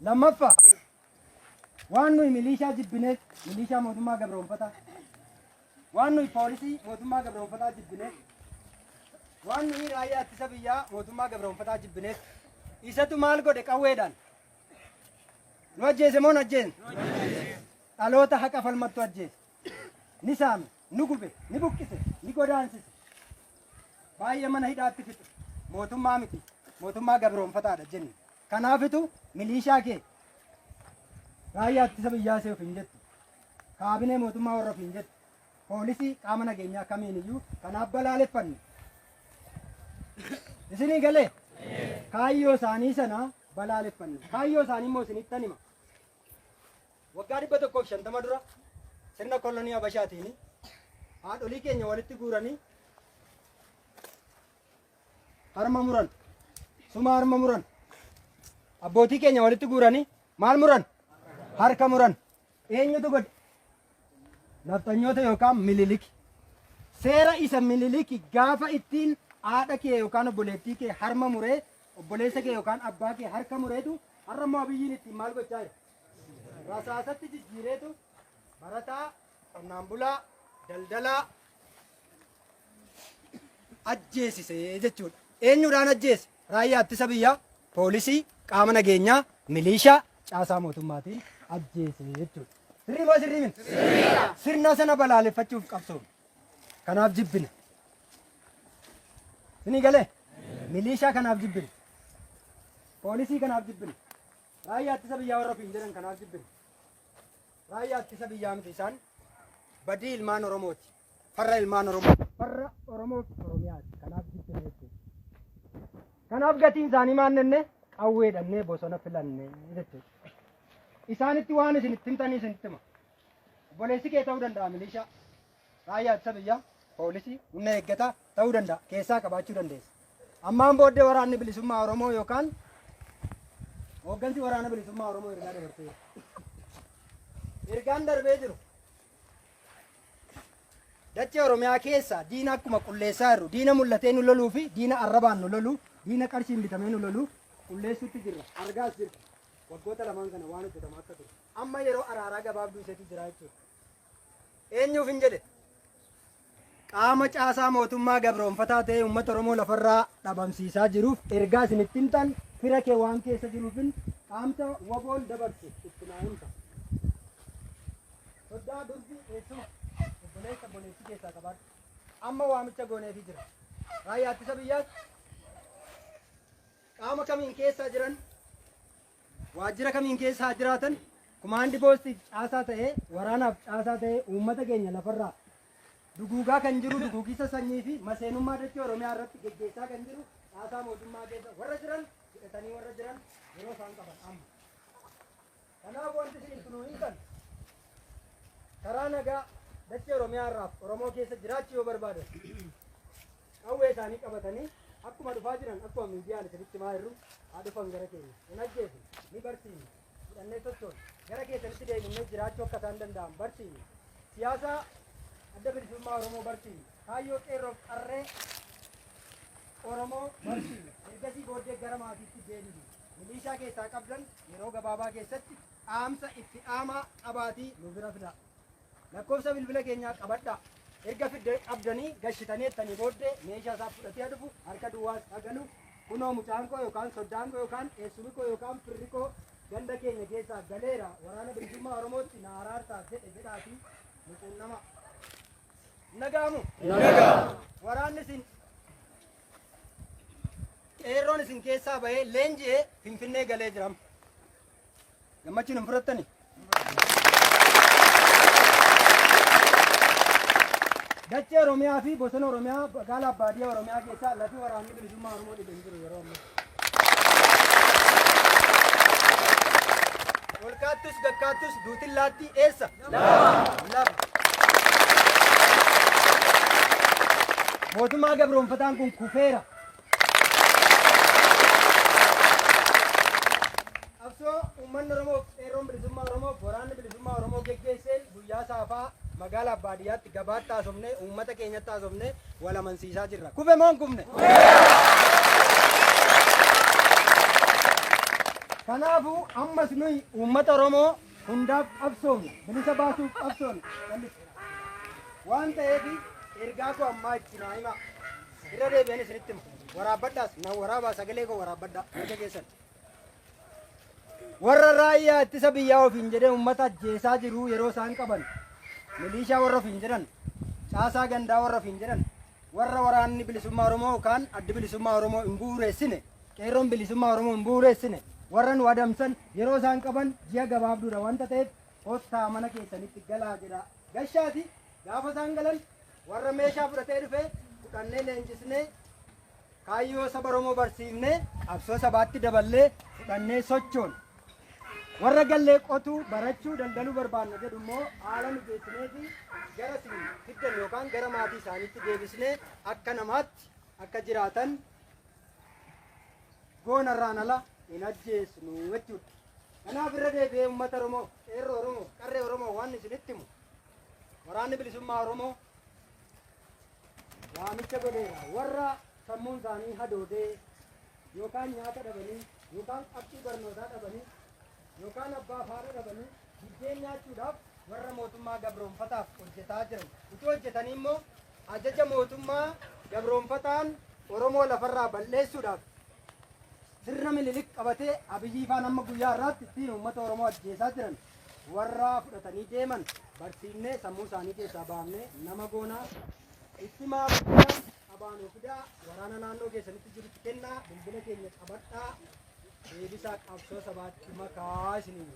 Lammaffaa, waan nuyi miliishaa jibbineef, miliishaa mootummaa gabroonfataa, waan nuyi poolisii mootummaa gabroonfataa jibbineef, waan nuyi raayyaa ittisa biyyaa mootummaa gabroonfataa jibbineef, isatu maal godhe qawweedhaan? Nu ajjeese moo nu ajjeesne? Dhaloota haqa falmattu ajjeese. Ni saame, ni gube, ni buqqise, ni godaansise. Baay'ee mana hidhaatti fixe. Mootummaa miti, mootummaa gabroonfataadha jenne. Kanaafitu miliishaa kee raayyaa ittisa biyyaa see ofiin jettu. Kaabinee mootummaa warra ofiin jettu. Poolisii qaama nageenyaa kamiin iyyuu kanaaf balaaleffanne. Isinii galee? Kaayyoo isaanii sana balaaleffanne. Kaayyoo isaanii immoo isinittan hima. Waggaa 150 dura sirna kolonii Habashaatiin haadholii keenya walitti guuranii harma muran. Suma harma muran. Abbootii keenya walitti guuranii maal muran? Harka muran. Eenyutu godhe? Nafxanyoota yookaan Mililiki. Seera isa Mililiki gaafa ittiin haadha kee yookaan obboleettii kee harma muree obboleessa kee yookaan abbaa kee harka mureetu har'a immoo Abiyyiin ittiin maal gochaa jira? Rasaasatti jijjiireetu barataa, qonnaan bulaa, daldalaa ajjeesise jechuudha. Eenyuudhaan ajjeese? Raayyaa ittisa biyyaa, poolisii, qaama nageenyaa, miliishaa, caasaa mootummaatiin ajjeese jechuudha. Sirrii moo sirrii miti? Sirna sana balaaleffachuuf qabsoomne. Kanaaf jibbina. Isinii galee? Miliishaa kanaaf jibbina. Poolisii kanaaf jibbina. Raayyaa ittisa biyyaa warra ofiin jedhan kanaaf jibbina. Raayyaa ittisa biyyaa miti isaan badii ilmaan Oromooti. Farra ilmaan Oromoo. Farra Oromoo fi Oromiyaati. Kanaaf jibbina jechuudha. Kanaaf gatiin isaanii maal jenne qawwee dhannee bosona filanne jechuudha. Isaanitti waan isin itti himtanii isinitti hima. Obboleessi kee ta'uu danda'a milishaa, raayyaa ittisa biyyaa, poolisii, humna eeggataa ta'uu danda'a. Keessaa qabaachuu dandeessa. Ammaan booddee waraanni bilisummaa Oromoo yookaan hooggansi waraana bilisummaa Oromoo ergaa dabarseera. Ergaan darbee jiru Dachee Oromiyaa keessa diina akkuma qulleessaa jirru diina mul'atee nu loluu fi diina arrabaan nu lolu diina qarshiin bitamee nu lolu qulleessuutti jirra. Argaas jirra. Waggoota lamaan kana waan hojjetamaa akka ture. Amma yeroo araaraa gabaabduu iseetu jira jechuudha. Eenyuuf hin jedhe? Qaama caasaa mootummaa gabroonfataa ta'ee uummata Oromoo lafarraa dhabamsiisaa jiruuf ergaa isin itti himtan fira kee waan keessa jiruufin dhaamsa waboon dabarsu itti naa himta. Soddaa, durbi, eessuma, obboleessa, obboleettii keessaa qabaadhu. Amma waamicha gooneefii jira. Raayyaa ittisa biyyaas qaama kamiin keessaa jiran waajjira kamiin keessa haa jiraatan kumaandi poostiif caasaa ta'ee waraanaaf caasaa ta'ee uummata keenya lafarraa duguugaa kan jiru duguugisa sanyii fi maseenummaa dachee Oromiyaa irratti geggeessaa kan jiru caasaa mootummaa keessa warra jiran hidhatanii warra jiran yeroo isaan qaban amma. Kanaaf wanti isin itti nuu himtan karaa nagaa dachee Oromiyaa irraaf Oromoo keessa jiraachuu yoo barbaadan qawwee isaanii qabatanii akkuma dhufaa jiran akkuma miidiyaan isinitti himaa jirru haa dhufan gara keenya. Hin ajjeesnu, ni barsiifna, fudhannee sochoona. Gara keessanitti deebinee jiraachuu akka isaan danda'an barsiifna. Siyaasa adda bilisummaa Oromoo barsiifna. Kaayyoo qeerroof qarree Oromoo barsiifna. Ergasii booddee gara maatiitti deebifna. Miliishaa keessaa qabdan yeroo gabaabaa keessatti dhaamsa itti dhaamaa qabaatii nu bira fidaa. Lakkoofsa bilbila keenyaa qabadhaa. Erga fidde qabdanii gashitanii ettanii booddee meeshaa isaa fudhatee haa dhufu harka duwwaas haa galu. Kunoo mucaan koo yookaan soddaan koo yookaan eessumi koo yookaan firri koo ganda keenya keessaa galeera waraana bilisummaa Oromootti na araarsaa jedhe jedhaatii nu quunnamaa. Nagaamu. Waraanni isin Qeerroon isin keessaa bahee leenji'ee Finfinnee galee jira. Gammachuun hin fudhattani? Dachee Oromiyaa fi bosona Oromiyaa magaalaa baadiyyaa Oromiyaa keessaa lafi waraanni bilisummaa Oromoo dhibe hin jiru yeroo ammaa. Ol kaattus gakkaattus duutillaatti eessa? Lafa. Mootummaa gabroonfataan kun kufeera. Qabsoo uummanni Oromoo qeerroon bilisummaa Oromoo waraanni bilisummaa Oromoo geggeesseen guyyaa saafaa magaalaa baadiyyaatti gabaatti haasofnee uummata keenyatti haasofnee wal amansiisaa jirra. Kufe moo hin kufne? Kanaafuu ammas nuyi uummata Oromoo hundaaf qabsoofna, bilisa baasuuf qabsoofna. Waan ta'eef ergaa koo ammaa itti naa himaa. Irra deebi'an isinitti hima. Waraabbadhaas na waraabaa, sagalee koo waraabbadhaa mirga keessan. Warra raayyaa ittisa biyyaa ofiin jedhee uummata ajjeesaa jiru yeroo isaan qaban, miliishaa warra ofiin jedhan, caasaa gandaa warra ofiin jedhan, warra waraanni bilisummaa Oromoo yookaan addi bilisummaa Oromoo hin bu'uureessine, qeerroon bilisummaa Oromoo hin bu'uureessine, warra nu adamsan yeroo isaan qaban ji'a gabaabduudha wanta ta'eef kottaa mana keessanitti galaa jedha. Gashaati gaafa isaan galan warra meeshaa fudhatee dhufe fudhannee leenjisnee, kaayyoo saba Oromoo barsiifnee, qabsoo sabaatti daballee fudhannee sochoon. Warra gallee qotuu, barachuu, daldaluu barbaanna jedhu immoo haala mijeessinee fi gara isin fiddan yookaan gara maatii isaaniitti deebisnee akka namaatti akka jiraatan goonarraan ala hin ajjeesnu jechuudha. Kanaaf irra deebi'ee uummata Oromoo, qeerroo Oromoo, qarree Oromoo waan isinitti himu, waraanni bilisummaa Oromoo waamicha godheera. Warra sammuun isaanii hadoodee yookaan nyaata dhabanii yookaan qabxii barnootaa dhabanii yookaan abbaa haadha dhabanii biddeen nyaachuudhaaf warra mootummaa gabroonfataaf hojjetaa jiran, utuu hojjetanii immoo ajaja mootummaa gabroonfataan Oromoo lafarraa balleessuudhaaf sirna Minilik qabatee Abiyyii faan amma guyyaa har'aatti ittiin uummata Oromoo ajjeesaa jiran warra fudhatanii deeman barsiifnee sammuu isaanii keessaa baafnee nama goonaa. Itti maa qabaanuu fidaa, waraana naannoo keessanitti jirutti kennaa, bilbila keenya qabadhaa, deebisaa qabsoo sabaatti makaa isiniin.